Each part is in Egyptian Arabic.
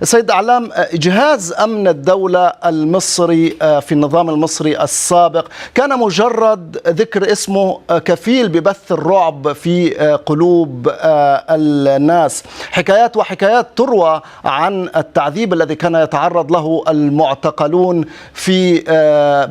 سيد علام، جهاز أمن الدولة المصري في النظام المصري السابق كان مجرد ذكر اسمه كفيل ببث الرعب في قلوب الناس. حكايات وحكايات تروى عن التعذيب الذي كان يتعرض له المعتقلون في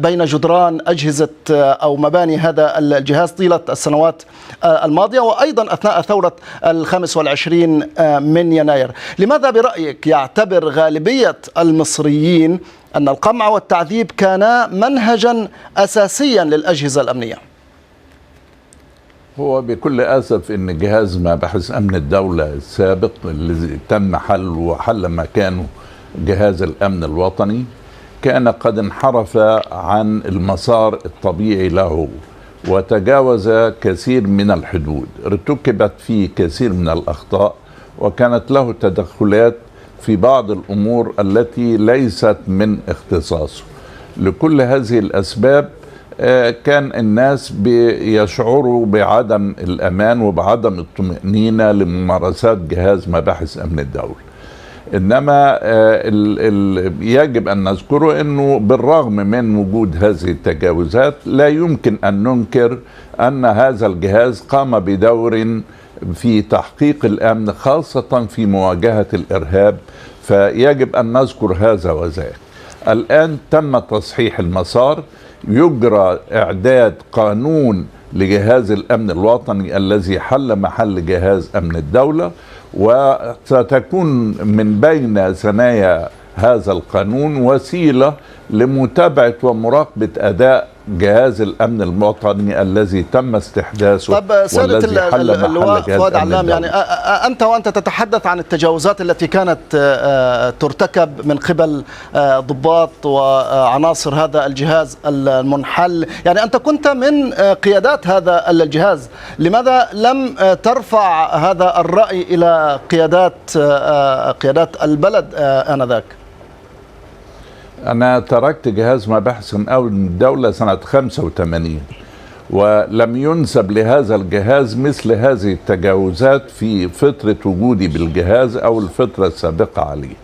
بين جدران أجهزة أو مباني هذا الجهاز طيلة السنوات الماضية، وأيضا أثناء ثورة 25 من يناير. لماذا برأيك يعتبر غالبية المصريين أن القمع والتعذيب كانا منهجا أساسيا للأجهزة الأمنية؟ هو بكل أسف إن جهاز مباحث أمن الدولة السابق الذي تم حله وحل مكانه جهاز الأمن الوطني كان قد انحرف عن المسار الطبيعي له وتجاوز كثير من الحدود، ارتكبت فيه كثير من الأخطاء، وكانت له تدخلات في بعض الأمور التي ليست من اختصاصه. لكل هذه الأسباب كان الناس بيشعروا بعدم الأمان وبعدم الطمأنينة لممارسات جهاز مباحث أمن الدولة. إنما يجب أن نذكره أنه بالرغم من وجود هذه التجاوزات لا يمكن أن ننكر أن هذا الجهاز قام بدور في تحقيق الأمن، خاصة في مواجهة الإرهاب، فيجب أن نذكر هذا وذاك. الآن تم تصحيح المسار، يجرى إعداد قانون لجهاز الأمن الوطني الذي حل محل جهاز أمن الدولة، وستكون من بين ثنايا هذا القانون وسيلة لمتابعة ومراقبة أداء جهاز الأمن الوطني الذي تم استحداثه. طب سيادة والذي حل محل اللواء جهاز فؤاد أمن علام، يعني الدولة. أنت وأنت تتحدث عن التجاوزات التي كانت ترتكب من قبل ضباط وعناصر هذا الجهاز المنحل، يعني أنت كنت من قيادات هذا الجهاز، لماذا لم ترفع هذا الرأي إلى قيادات البلد آنذاك؟ أنا تركت جهاز مباحث أمن الدولة سنة 85، ولم ينسب لهذا الجهاز مثل هذه التجاوزات في فترة وجودي بالجهاز أو الفترة السابقة عليه.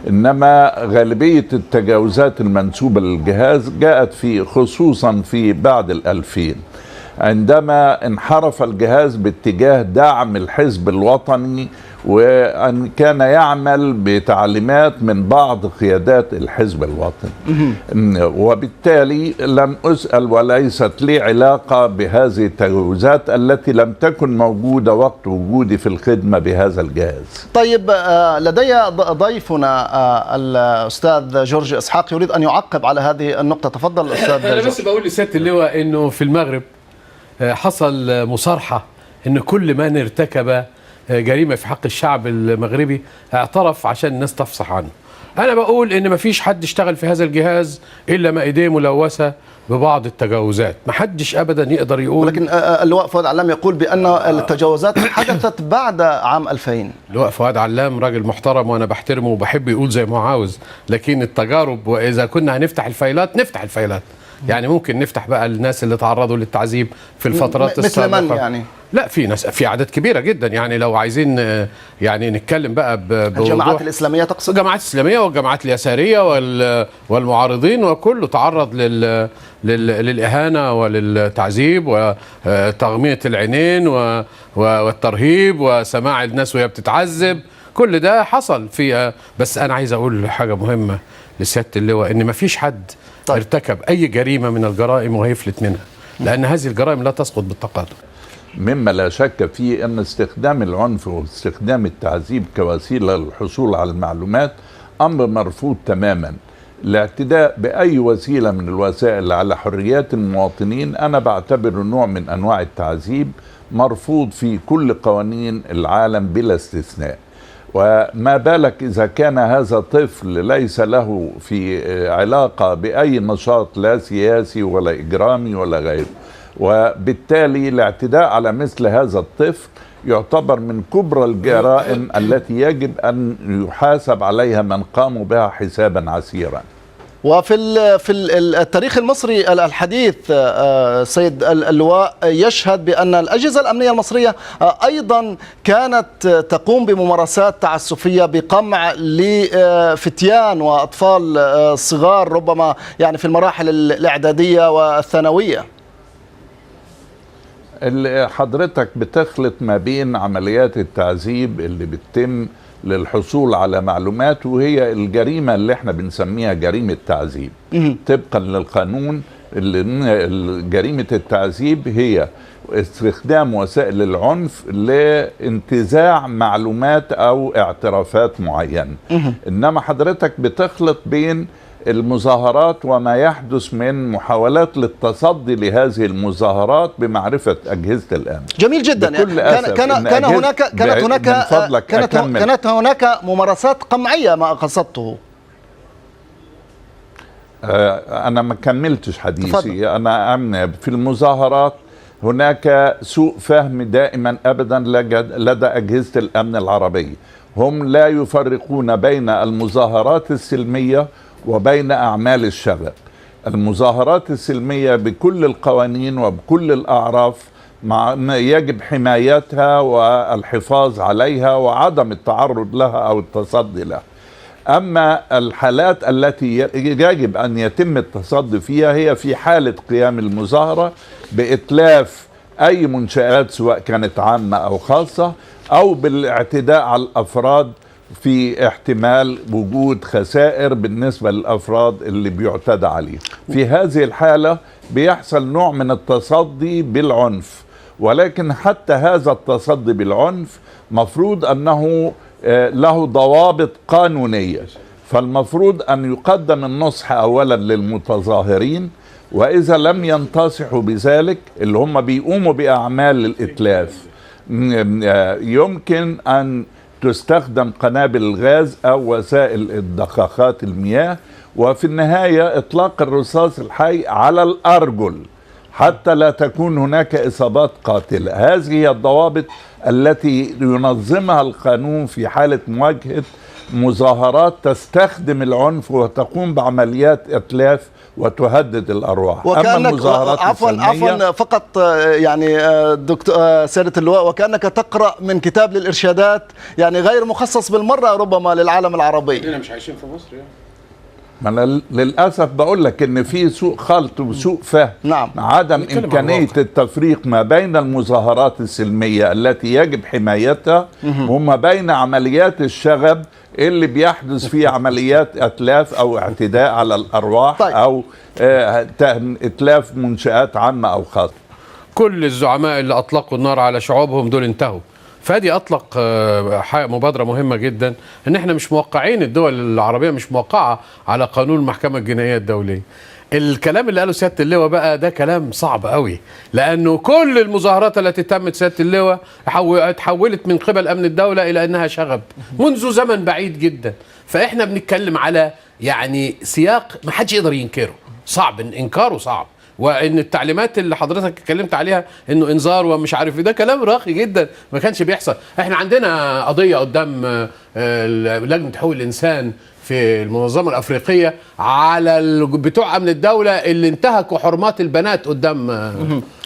إنما غالبية التجاوزات المنسوبة للجهاز جاءت خصوصا في بعد 2000، عندما انحرف الجهاز باتجاه دعم الحزب الوطني، وأن كان يعمل بتعليمات من بعض قيادات الحزب الوطني، وبالتالي لم أسأل وليست لي علاقة بهذه التجاوزات التي لم تكن موجودة وقت وجودي في الخدمة بهذا الجهاز. طيب، لدي ضيفنا الأستاذ جورج إسحاق يريد أن يعقب على هذه النقطة. تفضل أستاذ انا جورج. بس بقول لسياده اللواء انه في المغرب حصل مصارحه ان كل من ارتكب جريمة في حق الشعب المغربي اعترف عشان الناس تفصح عنه. انا بقول ان مفيش حد اشتغل في هذا الجهاز الا ما ايديه ملوثة ببعض التجاوزات، محدش ابدا يقدر يقول. ولكن اللواء فؤاد علام يقول بأن التجاوزات حدثت بعد عام 2000. اللواء فؤاد علام راجل محترم وانا بحترمه وبحب يقول زي ما هو عاوز، لكن التجارب، واذا كنا هنفتح الفايلات نفتح الفايلات، يعني ممكن نفتح بقى الناس اللي تعرضوا للتعذيب في الفترات مثل السابقة. من يعني؟ لا، في ناس في اعداد كبيرة جدا، يعني لو عايزين يعني نتكلم بقى بوضوح. الجماعات الإسلامية تقصد؟ الجماعات الإسلامية والجماعات اليسارية والمعارضين، وكله تعرض للإهانة وللتعذيب وتغمية العينين والترهيب وسماع الناس وهي بتتعذب. كل ده حصل في، بس أنا عايز أقول حاجة مهمة لسيادة اللواء، إن مفيش حد ارتكب أي جريمة من الجرائم وهيفلت منها، لأن هذه الجرائم لا تسقط بالتقادم. مما لا شك فيه أن استخدام العنف واستخدام التعذيب كوسيلة للحصول على المعلومات أمر مرفوض تماما. الاعتداء بأي وسيلة من الوسائل على حريات المواطنين أنا بعتبره نوع من أنواع التعذيب مرفوض في كل قوانين العالم بلا استثناء، وما بالك إذا كان هذا طفل ليس له في علاقة بأي نشاط، لا سياسي ولا إجرامي ولا غيره. وبالتالي الاعتداء على مثل هذا الطفل يعتبر من كبرى الجرائم التي يجب أن يحاسب عليها من قاموا بها حسابا عسيرا. وفي في التاريخ المصري الحديث سيد اللواء يشهد بأن الأجهزة الأمنية المصرية أيضا كانت تقوم بممارسات تعسفية بقمع لفتيان وأطفال صغار ربما يعني في المراحل الإعدادية والثانوية. حضرتك بتخلط ما بين عمليات التعذيب اللي بتتم للحصول على معلومات، وهي الجريمة اللي احنا بنسميها جريمة تعذيب. طبقا للقانون جريمة التعذيب هي استخدام وسائل العنف لانتزاع معلومات أو اعترافات معينة. إنما حضرتك بتخلط بين المظاهرات وما يحدث من محاولات للتصدي لهذه المظاهرات بمعرفة أجهزة الأمن. جميل جدا. كانت هناك ممارسات قمعية ما قصدته. أنا ما كملتش حديثي. أنا في المظاهرات هناك سوء فهم دائما أبدا لدى أجهزة الأمن العربية. هم لا يفرقون بين المظاهرات السلمية وبين أعمال الشغب. المظاهرات السلمية بكل القوانين وبكل الأعراف يجب حمايتها والحفاظ عليها وعدم التعرض لها أو التصدي لها. أما الحالات التي يجب أن يتم التصدي فيها هي في حالة قيام المظاهرة بإتلاف أي منشآت سواء كانت عامة أو خاصة، أو بالاعتداء على الأفراد في احتمال وجود خسائر بالنسبة للأفراد اللي بيعتدى عليه. في هذه الحالة بيحصل نوع من التصدي بالعنف، ولكن حتى هذا التصدي بالعنف مفروض أنه له ضوابط قانونية. فالمفروض أن يقدم النصح أولا للمتظاهرين، وإذا لم ينتصحوا بذلك اللي هم بيقوموا بأعمال الإتلاف يمكن أن تستخدم قنابل الغاز أو وسائل الدقاقات المياه، وفي النهاية إطلاق الرصاص الحي على الأرجل حتى لا تكون هناك إصابات قاتلة. هذه هي الضوابط التي ينظمها القانون في حالة مواجهة مظاهرات تستخدم العنف وتقوم بعمليات إتلاف وتهدد الأرواح. أما المظاهرات عفوا فقط يعني دكتور سيادة اللواء، وكأنك تقرأ من كتاب للإرشادات يعني غير مخصص بالمرة ربما للعالم العربي. احنا مش عايشين في مصر يعني. ما أنا للأسف بقول لك إن في سوء خلط وسوء فهم. نعم. عدم إمكانية التفريق ما بين المظاهرات السلمية التي يجب حمايتها وما بين عمليات الشغب اللي بيحدث فيه عمليات أتلاف أو اعتداء على الأرواح. طيب. أو إتلاف منشآت عامة أو خاصة. كل الزعماء اللي أطلقوا النار على شعوبهم دول انتهوا. فادي أطلق مبادرة مهمة جدا، إن احنا مش موقعين، الدول العربية مش موقعة على قانون المحكمة الجنائية الدولية. الكلام اللي قاله سيادة اللواء بقى ده كلام صعب قوي، لأنه كل المظاهرات التي تمت سيادة اللواء تحولت من قبل أمن الدولة إلى أنها شغب منذ زمن بعيد جدا. فإحنا بنتكلم على يعني سياق ما حدش يقدر ينكره، صعب إنكاره، صعب. وان التعليمات اللي حضرتك اتكلمت عليها انه انذار ومش عارف ايه، ده كلام راقي جدا ما كانش بيحصل. احنا عندنا قضية قدام لجنة حقوق الانسان في المنظمة الافريقية على بتوع امن الدولة اللي انتهكوا حرمات البنات قدام،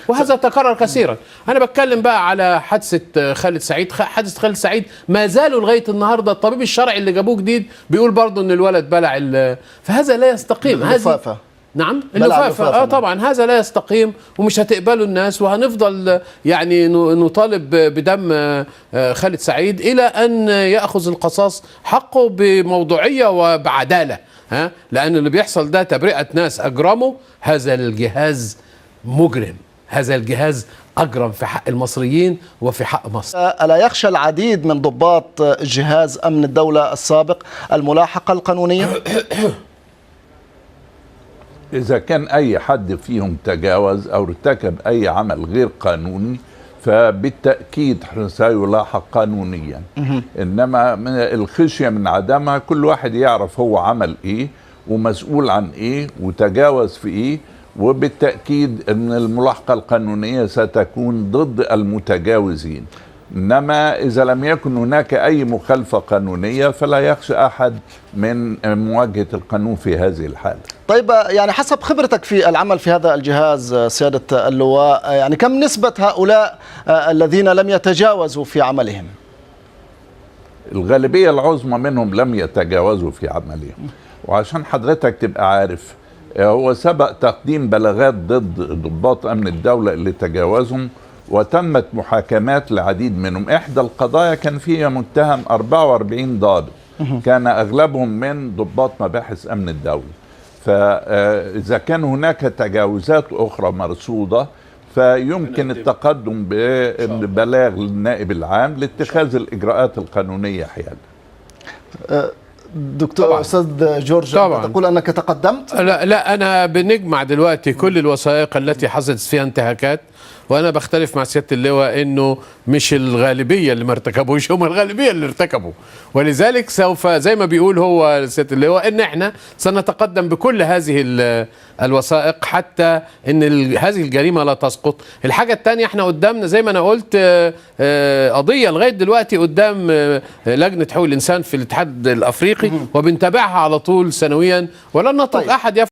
وهذا تكرر كثيرا. انا بتكلم بقى على حادثه خالد سعيد. حادثه خالد سعيد ما زالوا لغاية النهارده الطبيب الشرعي اللي جابوه جديد بيقول برضه ان الولد بلع، فهذا لا يستقيم. هذه نعم اللفافة، طبعا هذا لا يستقيم ومش هتقبله الناس، وهنفضل يعني نطالب بدم خالد سعيد إلى أن يأخذ القصاص حقه بموضوعية وبعدالة، ها؟ لأن اللي بيحصل ده تبرئة ناس أجرموا. هذا الجهاز مجرم، هذا الجهاز أجرم في حق المصريين وفي حق مصر. ألا يخشى العديد من ضباط جهاز أمن الدولة السابق الملاحقة القانونية؟ إذا كان أي حد فيهم تجاوز أو ارتكب أي عمل غير قانوني فبالتأكيد سيلاحق قانونيا. إنما من الخشية من عدمها، كل واحد يعرف هو عمل إيه ومسؤول عن إيه وتجاوز في إيه، وبالتأكيد أن الملاحقة القانونية ستكون ضد المتجاوزين. إنما إذا لم يكن هناك أي مخالفة قانونية فلا يخشى أحد من مواجهة القانون في هذه الحالة. طيب، يعني حسب خبرتك في العمل في هذا الجهاز سيادة اللواء، يعني كم نسبة هؤلاء الذين لم يتجاوزوا في عملهم؟ الغالبية العظمى منهم لم يتجاوزوا في عملهم. وعشان حضرتك تبقى عارف، هو سبق تقديم بلاغات ضد ضباط أمن الدولة اللي تجاوزهم، وتمت محاكمات لعديد منهم. إحدى القضايا كان فيها متهم 44 ضابط، كان أغلبهم من ضباط مباحث أمن الدولة. فإذا كان هناك تجاوزات أخرى مرصودة فيمكن التقدم ببلاغ للنائب العام لاتخاذ الإجراءات القانونية حيالها. دكتور طبعاً. أستاذ جورج، طبعاً. تقول أنك تقدمت؟ لا لا، انا بنجمع دلوقتي كل الوثائق التي حصلت فيها انتهاكات، وانا بختلف مع سيادة اللواء انه مش الغالبية اللي ما ارتكبوش، هم الغالبية اللي ارتكبوا. ولذلك سوف زي ما بيقول هو سيادة اللواء ان احنا سنتقدم بكل هذه الوثائق حتى ان هذه الجريمة لا تسقط. الحاجة الثانية، احنا قدامنا زي ما انا قلت قضية لغاية دلوقتي قدام لجنة حقوق الانسان في الاتحاد الافريقي، وبنتابعها على طول سنويا، ولن نترك طيب. احد يفعل.